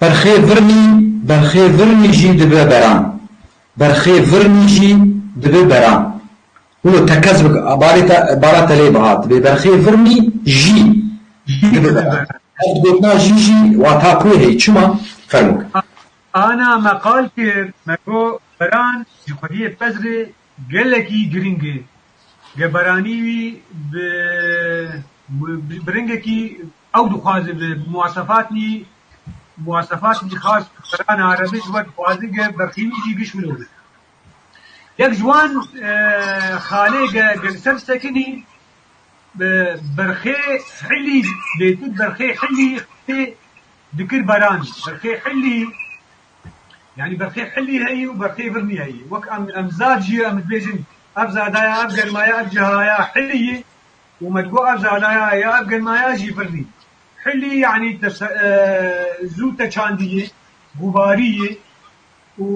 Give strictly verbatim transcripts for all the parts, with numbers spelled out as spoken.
Berxê virnî, berxê virnî jî dibe beran. Berxê virnî jî dibe beran. Wilo tekez bik, balê te, bala te lê bihat. Bê berxê virnî jî, jî dibe beran. Ev gotina jî jî wata ku heye, çima? Fermûk. Ana me qal kir, me got beran ji xwediyê pezrê gelekî giring e. Ge beranî wî bi, bi, bi ringekî ew dixwaze bi muwasefatnî, muwasefatnî xas berana erebî ji we dixwaze ge berxî wî jî giş wilo be. Yek ji wan, e, xalê ge, ge li ser sekinî, bi berxê hilî, bêtir berxê hilî xwedê dikir beran. Berxê hilî, yanî berxê hilî heyî û berxê virnî heyî. Wek em, em zad jî em dibêjin, ev zadaya, ev germaya, ev cihaya hilî ye û me digot ev zadaya ya ev germaya jî virnî. Hilî yanî te se-, e, zû te çandî ye, gubarî ye û,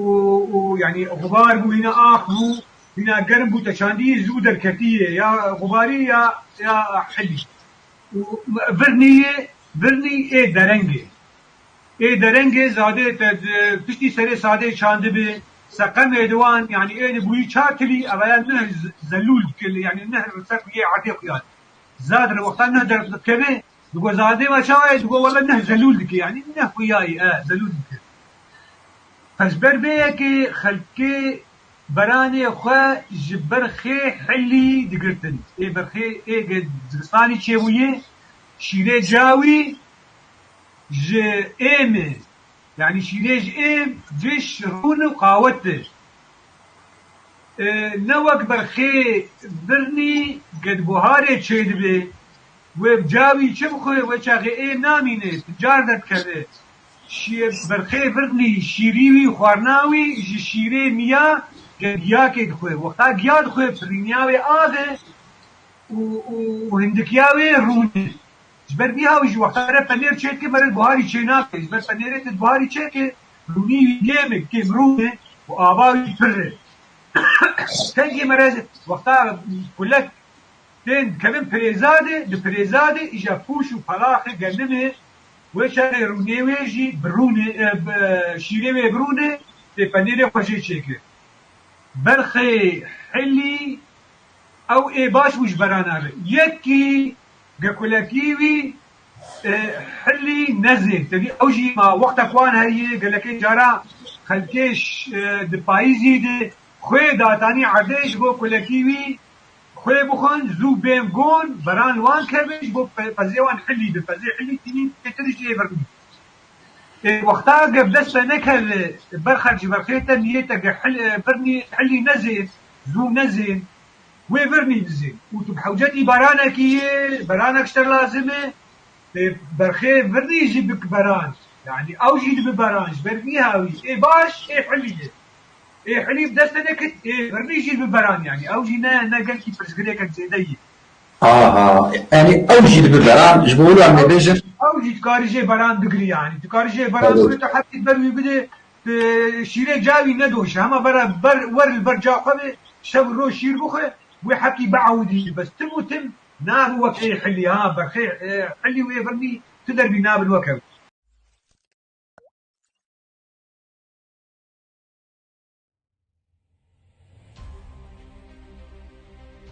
û yanî gubar bû, hîna ax bû, hîna germ bû, te çandî ye, zû derketî ye, ya gubarî ya, ya hilî. Û virnî ye, virnî ê dereng e. Ê derengê zadê te di piştî serê sadê çandibi, seqemê di wan, yanî ê di bûyî çar tilî, evaya neh z-, zelûl dike, yanî neh li ser yê erdê xuya. Zad re wexta neh derf dikeve, digo zadê me çawa ye, digo wele neh zelûl dike, yanî neh xuya ye, e, zelûl dike. Pes ber vê yekê xelkê beranê xwe ji berxê hilî digirtin. Ê berxê ê ge zivistanî çêbûye, şîrê cawî ji êm e. Yanî şîrê ji êm, giş, rûn û qawet e. E, ne wek berxê birnî, ge di buharê çêdibe, wê bi cawî çi bixwe, wê çaxê êm namîne, tu car derdikeve. Şî-, berxê birnî, şîrî wî, xwarina wî ji şîrê miya ge giyakê dixwe. Wexta giya dixwe, pirîniya wê av e û, û, û hindikiya wê rûn e. Ji ber vî hawî jî wexta mere penêr çêdike, mere buharî çênake. Ji ber penêrê te buharî çêke, rûnî wî kêm e, kêm rûn e û ava wî pir e. Kengê mere wexta kulek tên dikevin pirêza de, di pirêza de îja pûş û pelaxê genim e, wê çaxê rûnê wê jî bi rûn e, e, bi şîrê wê bi rûn e, tê penêrê xwe jê çêke. Berxê hilî ew ê baş bû ji berana re. Yekî gekulekî wî, e, hilî nezên. Tevî ew jî ma wextek wan heye, gelekê cara xelkê ş-, e, di payîzî de xwê datanî erdê ji bo kulekî wî xwê bixwin, zû bên gon, beran li wan keve, ji bo pe-, pezê wan hilî be. Pezê hilî tînî bêtir ji ê virnî. Ê, wexta ge bi dest te nekeve, berxek ji berxê te niyê te ge hil-, e, birnî, hilî nezên, zû nezên, wê virnî dizên. Û tu bi hewcetî baranekî yê, beranek ji te lazim e, ê, berxê virnî jî bik beran. Yanî ew jî dibi beran, ji ber vî hawî. Ê baş, ê hilî ye. Ê hilî bi dest te nekit, ê virnî jî dibi beran yanî. Ew jî ne, ne gelkî pirsgirêkek zêde ye. Aha, yanî ew jî dibi beran, ji bo wilo em ê bêjin. Ew jî dikarî jê beran bigirî yanî. Dikarî jê beran bigirî, tu hepkî ber wî bidê, e, şîrê cawî nedoşe. Hema bera ber, wer li ber ca xwe be, şev û roj şîr bixwe, wê hepkî biewidî. Bes tim û tim nabe wek ê hilî, ha, berxê, e, hilî wê virnî tu derbî nabin wek ew.